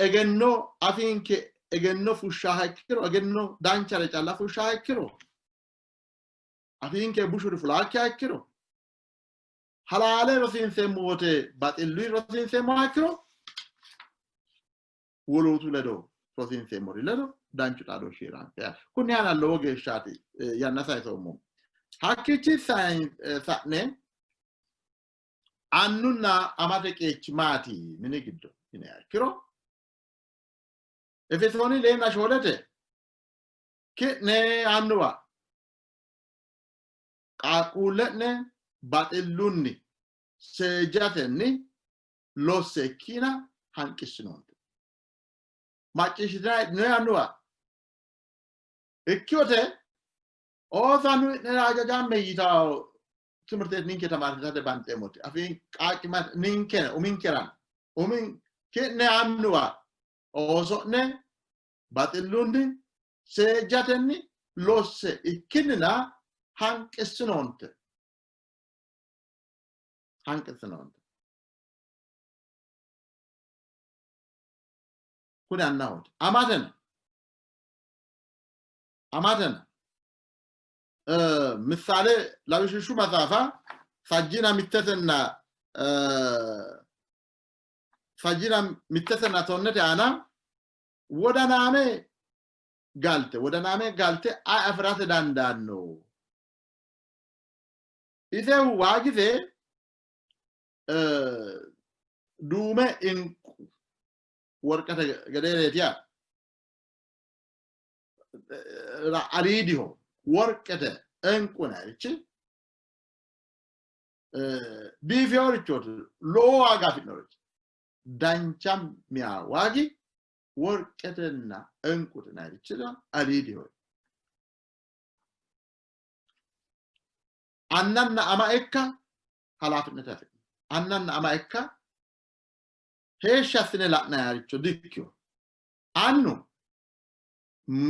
Speaker 3: egenno afiinke egenno fushshaha ikkiro egenno danchare calla fushshaha ikkiro afiinke bushuri fulaakkiha ikkiro halaale rosiinseemmo wote baxilluyi rosiinseemmoha ikkiro wolootu ledo rosiinseemmori ledo danchu xaadooshshi hee'ranke yaate. Kunni aana lowo geeshshaati yanna sayisoommo. Hakkiichi sa'ne annunna amate qeechi maati mini giddo yiniha ikkiro Efesooni leenna shoolete ki'ne annuwa qaaqquulle'ne baxillunni seejjatenni losse ikkina hanqissinoonte. Macciishshitinanni annuwa ikkiyote ooso annuwi'nera hajajamme yitawo timirte ninke tamaarsiisate banxeemmoti afiin qaaqqimma ninke uminkera umin ki'ne annuwa ooso'ne baxillunni seejjatenni losse ikkinnina hanqissinoonte hanqissinoonte. Kuni annahooti. Amateno amateno ምሳሌ lawishshu maxaafa sajjina mittetenna sajjina mittetenna tonnete aana wodanaame galte wodanaame galte ayi afirate dandaanno? Isehu waagise duume inqu worqete gedeereeti yaate. Aliidiho worqete inqu yinannirichi biifeworichooti, lowo waaga afi'norichi. Dancha miya waagi worqetenna inqute yinannirichira aliidiho. Annanna ama ikka halaafinete afi'no. Annanna ama ikka heeshshi assine la'nanniricho dikkino. Annu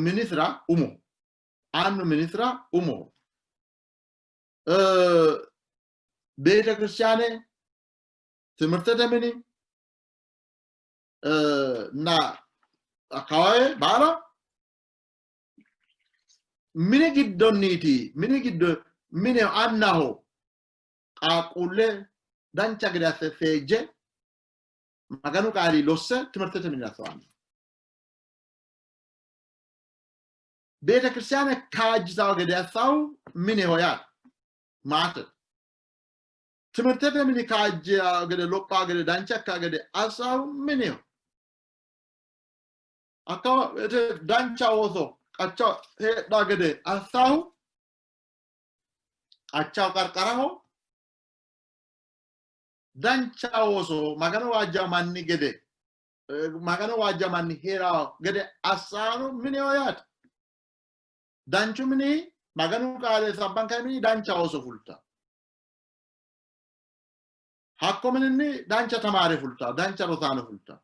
Speaker 3: minisira umoho. Annu minisira umoho. Beetekiristiyaane timirtete mini እና አካባቢ baala mini giddonniiti mini giddo mine annaho qaaqquulle dancha gede asse seejje Maganu qaali losse timirtete minira sowanno. Beetekiristiyaane kaajjitawo gede assahu mineho yaate, maatete. Timirtete mini kaajjawo gede, lophawo gede, dancha ikkawo gede assahu mineho. Hakka dancha ooso qacha heedhawo gede assahu qachaho qarqaraho dancha ooso Magano waajjawo manni gede Magano waajjawo manni hee'rawo gede assaano mineho yaate. Danchu mini Maganu qaale sabbankanni mini dancha ooso fulta. Hakko mininni dancha tamaare fulta, dancha rosaano fulta.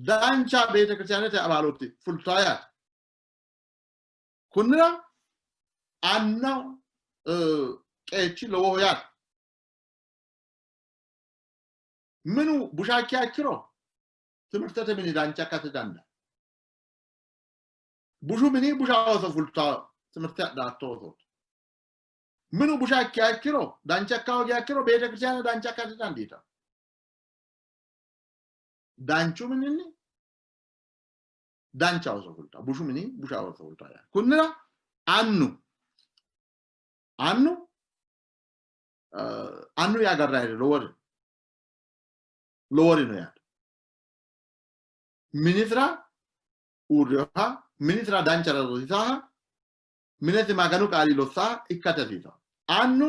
Speaker 3: Dancha beetekiristiyaanete abaalooti fulta yaate. Kunnira anna qeechi lowoho yaate. Minu busha ikkiha ikkiro timirtete mini dancha ikkate dandaanno. Bushu mini busha ooso fultanno timirte adhatto oosooti. Minu busha ikkiha ikkiro dancha ikka hoogiha ikkiro beetekiristiyaane dancha ikkate dandiitanno. Danchu mininni dancha ooso fultanno, bushu mini busha ooso fultanno. Kunnira annu annu annu agarrayiri lowori lowori no yaate. Minisira uurriyoha, minisira danchare rosiisaha, minesi Maganu qaali lossaha ikkate hasiisanno. Annu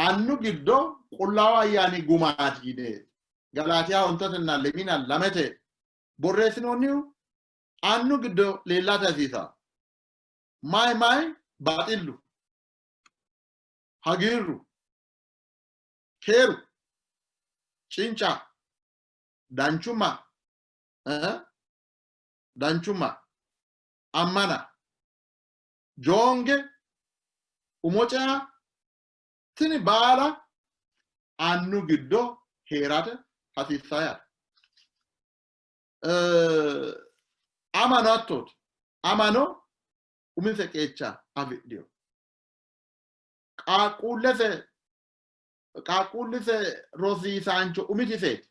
Speaker 3: annu giddo Qullaawu Ayyaani gumaati yine Galaatiya ontatenna lemina lamete borreessinoonnihu annu giddo leellate hasiisanno. Mayi mayi baxillu, hagiirru, keeru, cinca, danchumma, danchumma, ammana, joonge, umo cea, tini baala annu giddo hee'rate hasiissanno yaate. Amano hattooti. Amano umise qeecha afidhino. Qaaqquullese qaaqquullise rosiisaancho umisiseeti.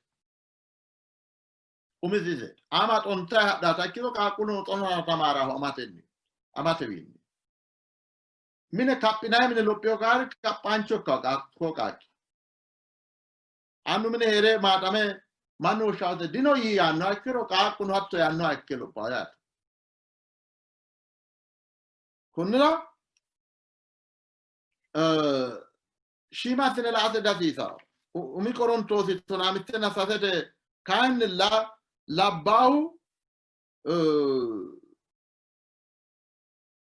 Speaker 3: Umisiseeti. Ama xontayi hadhaata ikkiro qaaqquulluno xonora tamaaraho amatenni amatewiinni. Mine kaphinayi mine lophiyo qaari kaphaancho ikkawo qaaqqi. Annu mine hee're maaxame mannu woshshawote dino yii yaannoha ikkiro qaaqquno hatto yaannoha ikke lophawo yaate. Kunnira shiima assine la''ate dihasiisanno. Umi Qorontoosi tonaa mittenna sasete kayinnilla labbaahu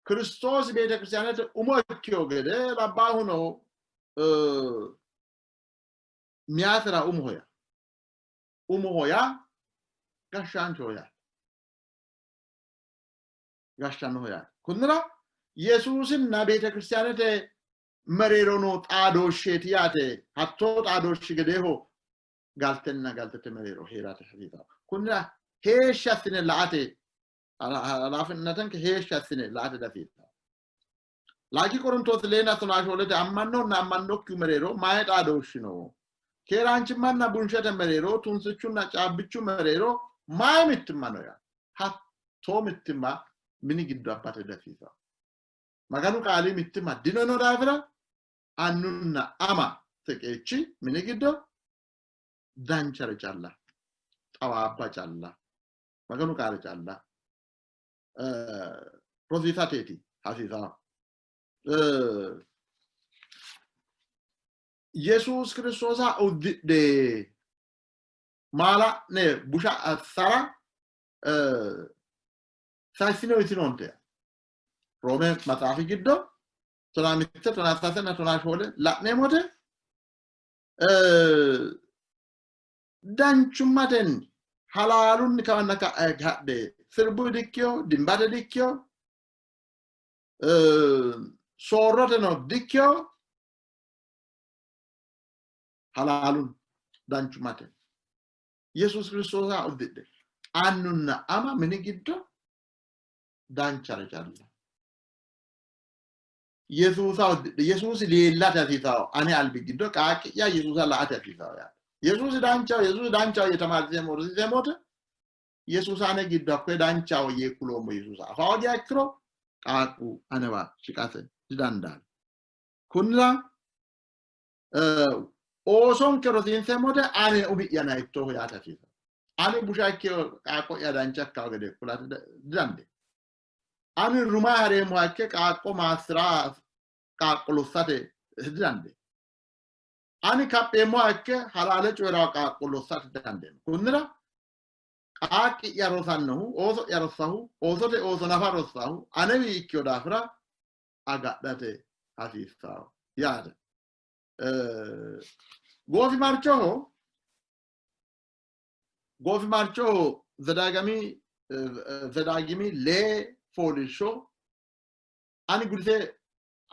Speaker 3: Kiristoosi beetekiristaanete umo ikkiyo gede labbaahuno meyaatera umoho yaa. Umoho yaa gashshaanchoho yaate. Gashshannoho yaate. Kunnira Yesuusinna beetekiristaanete mereero noo xaadooshsheeti yaate. Hattoo xaadooshshi gedeeho galtenna galtete mereero hee'rate hasiisanno. Kunnira heeshshi assine la''ate halaafinnatenke heeshshi assine la''ate dihasiisanno. Layinki Qorontoosi leena tonaa shoolete ammannonna ammannokkihu mereero mayi xaadooshshi no? Keeraanchimmanna bunshete mereero, tunsichunna caabbichu mereero mayi mittimma no yaa? Hattoo mittimma mini giddo abbate dasiisanno. Maganu qaali mittimma dino yino daafira annunna ama qeechi mini giddo danchare calla, xawaabba calla, Maganu qaale calla rosiisateeti hasiisanno. Yesuus Kiristoosa uddidhe maala'ne busha assara sayissine uyitinoonte. Roome maxaafi giddo 15, 13 14 la'neemmote danchummatenni halaalunni kawanna ka'a hadhe sirbu dikkiyo, dimbate dikkiyo, soorroteno dikkiyo, halaalunni danchummatenni Yesuus Kiristoosa uddidhe annunna ama mini giddo danchare calla Yesuusa uddidhe Yesuusi leellate hasiisawo ane albi giddo qaaqqi'ya Yesuusa la''ate hasiisawo yaate. Yesuusi danchaho Yesuusi danchaho yee tamaarsiseemmo rosiiseemmo wote Yesuusa ane giddo hakkoye danchaho yee kuloommo Yesuusa afa hoogiha ikkiro qaaqqu anewa shiqate didandaanno. Kunnira oosonke rosiinseemmo wote ane umi'yana hiittooho yaate hasiisanno. Ani busha ikkeo qaaqqo'ya dancha ikkawo gede kulate didandeemmo. Ani ruma hareemmoha ikke qaaqqo maassi'ra qaaqqo lossate didandeemmo. Ani kapheemmoha ikke halaale coyi'ra qaaqqo lossate didandeemmo. Kunnira qaaqqi'ya rosannohu, ooso'ya rossahu, oosote ooso nafa rossahu anewi ikkino daafira agadhate hasiissanno yaate. Goofimarchoho goofimarchoho Zedaagami Zedaagimi lee fooliishsho ani gudise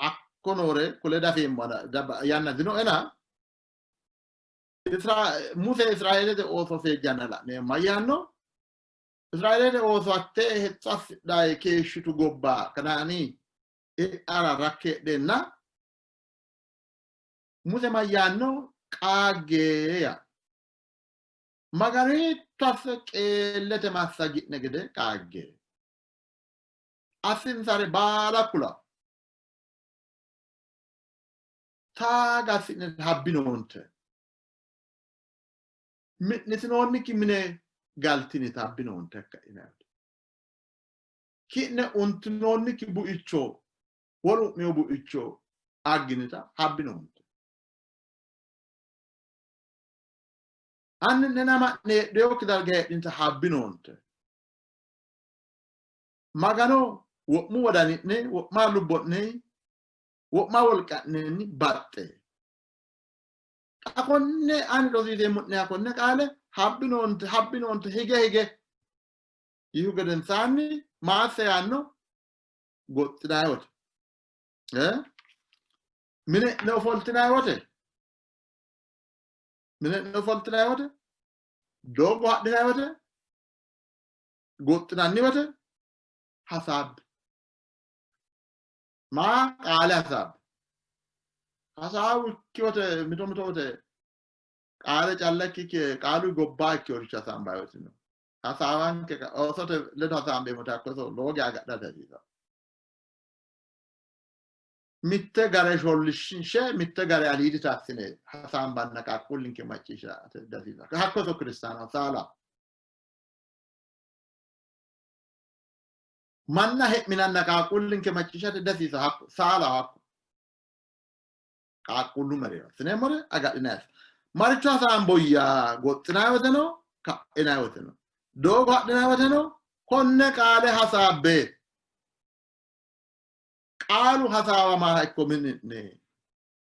Speaker 3: hakko noore kule dafeemmo yanna dinoena Muse Israeelete ooso seejjanna la'neemmo yaanno. Israeelete ooso hattee hexxo assidhayi keeshshitu gobba Kanaani e'ara rakke heedheenna Muse mayyaanno qaaggee yaa. Maganu hiitto asse qeellete massagi'ne gede qaagge. Assinsare baala kula. Taaga assi'ne habbinoonte. Mi'nitinoonnikki mine galtinita habbinoonte akka'inanni. Ki'ne untinoonnikki buicho wolu u'mino buicho agginita habbinoonte. Anni'nenna ama'ne heedhinokki darga heedhinita habbinoonte. Magano wo'mu wodani'ne, wo'ma lubbo'ne, wo'ma wolqa'nenni baxxe. Xa konne ani rosiiseemmo'neha konne qaale habbinoonte, habbinoonte hige hige yiihu gedensaanni maasse yaanno goxxinanni wote, mine'ne ofoltinanni wote, mine'ne ofoltinanni wote, doogo hadhinanni wote, goxxinanni wote hasaabbe. Maa qaale hasaabbe. Hasaawu ikki wote mito mito wote qaale calla ikkikki qaalu gobbaa ikkeworicho hasaambanni wote no. Hasaawanke oosote ledo hasaambeemmo wote hakko iso lowo geya agadhate hasiisanno. Mitte gare shollishinshe mitte gare aliidita assine hasaambanna qaaqquullinke macciishshate dihasiisanno. Hakko iso kiristaanaho saala. Manna he'minanna qaaqquullinke macciishshate dihasiisanno. Hakko saalaho hakko. Qaaqquullu mereero assineemmore agadhinanni. Maricho hasaamboyya goxxinanni woteno ka'inanni woteno doogo hadhinanni woteno konne qaale hasaabbe. Qaalu hasaawamaha ikko mini'ne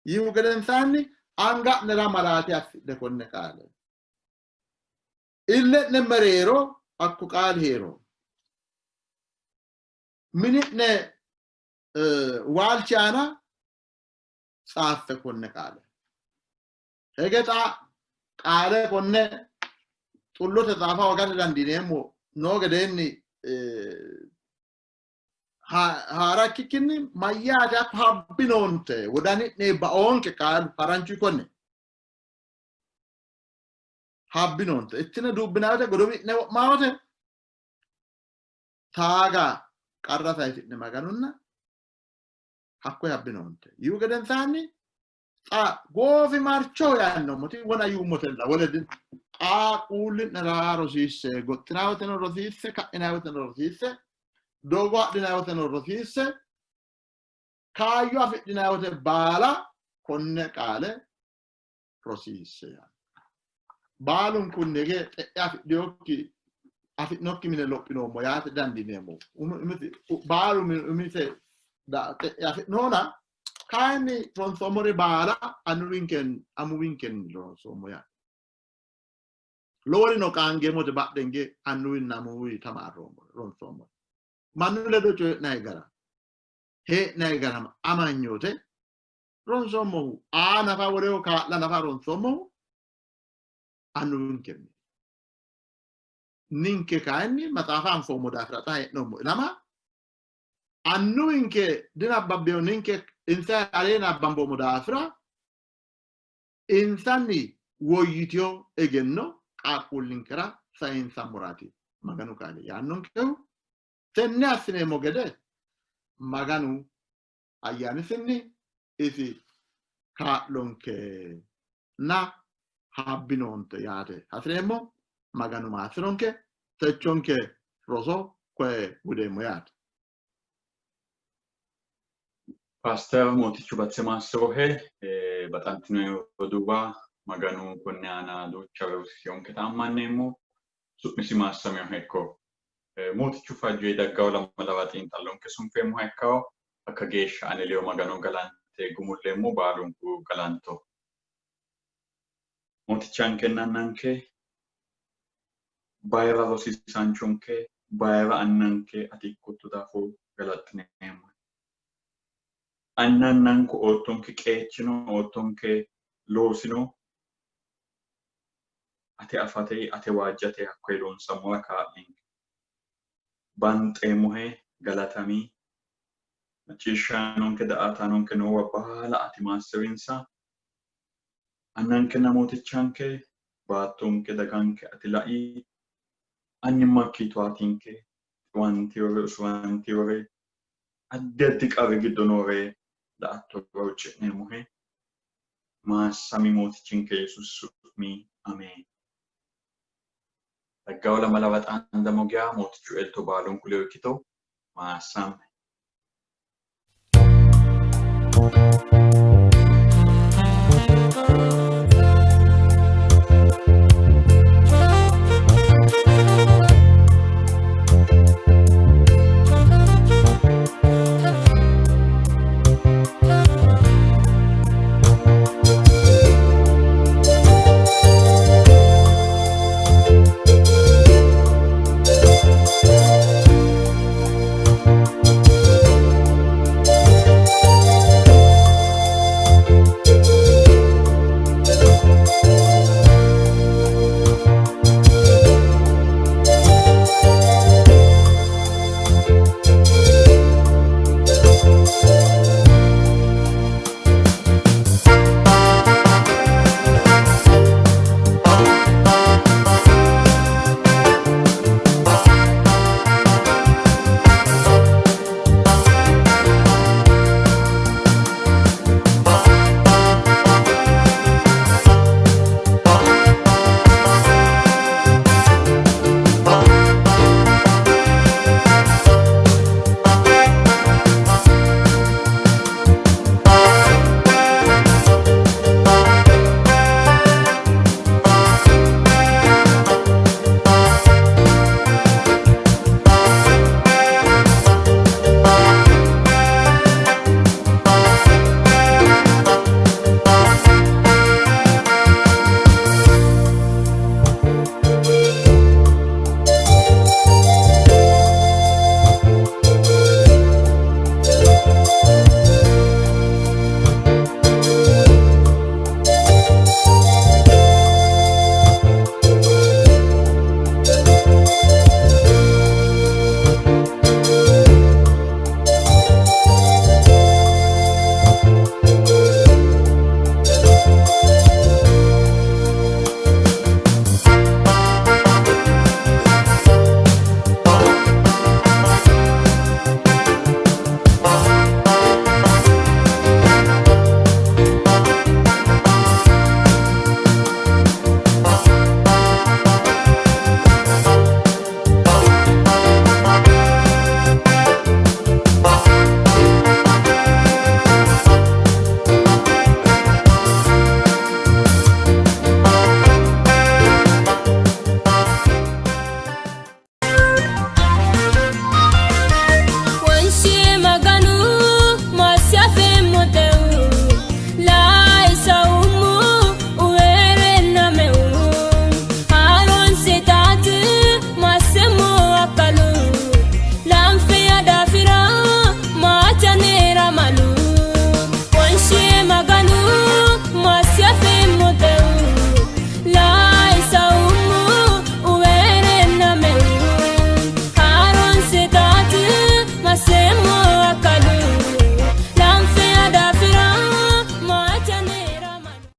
Speaker 3: yiihu gedensaanni anga'nera malaate assidhe konne qaale. Ille'ne mereero hakku qaali hee'ro. Mini'ne waalchi aana tsaaffe konne qaale. Hege xa qaale konne xullote xaafa hoogate dandiineemmo noo gedeenni. Haara ikkikkinni mayyaate hakko habbinoonte, wodani'ne baoonke qaalu haranchu konne. Habbinoonte. Ittine duubbinaawote godowi'ne wo'maawote taaga qarra sayisi'ne Maganunna hakkoye habbinoonte. Yiu gedensaanni xa goofimarchoho yaannommoti wona yuummotella wole qaaqquulli'nera rosiisse, goxxinayoteno rosiisse, ka'inayoteno rosiisse, doogo hadhinayoteno rosiisse, kaayyo afidhinayote baala konne qaale rosiisse yaanno. Baalunkunni hige xe'e afidhinokki afi'nokki mine lophinoommo yaate dandiineemmo. Baalu umise xe'e afi'noona kayinni ronsoommore baala annuwinken amuwinkenni ronsoommo yaate. Loworino qaangeemmote badhenge annuwinna amuwi tamaarroommo ronsoommo. Mannu ledo coyi'nanni gara, hee'nanni gara amanyoote ronsoommohu aa nafa woleho kaa'la nafa ronsoommohu annuwinkenni. Ninke kayinni maxaafa anfoommo daafira xa hee'noommo ilama annuwinke dinabbabbino ninke insa alee nabbamboommo daafira insanni woyyitino egenno qaaqquullinkera sayinsammoraati Maganu qaali yaannonkehu. Tenne assineemmo gede Maganu ayyaanisinni isi kaa'lonkenna habbinoonte yaate hasi'reemmo. Maganu maassi'ronke. Techonke roso koye gudeemmo yaate.
Speaker 2: Paaster Mootichu Batse maassi'rohe. Baxantino roduuwa Maganu konne aana duucha rosiisionketa ammanneemmo. Su'misi maassaminoha ikko. Mootichu fajjoyi daggawo lamalawa xiinxallonke sunfeemmoha ikkawo. Hakka geeshsha ane ledo Magano galante gumulleemmo baalunku galanto. Mootichankenna annanke, bayira rosiisaanchonke, bayira annanke ati ikkotto daafo galaxxineemmohe. Annannanku oottonke qeechino, oottonke loosino ate afate, ate waajjate hakkoye loonsammora kaa'linke. Banxeemmohe, galatami. Macciishshaanonke, daa''ataanonke noowa baala ati maassi'rinsa. Annankenna Mootichanke, baattonke, daganke ati lai. Annimmakki towatinke, xiwantiyore, usurantiyore, addi addi qarri giddo noore la''attora huucci'neemmohe. Maassami Mootichinke Yesuusi su'mi, Ameen. Daggawo lamalawa xaandamo geya Mootichu elto baalunku ledo ikkito. Maassamme.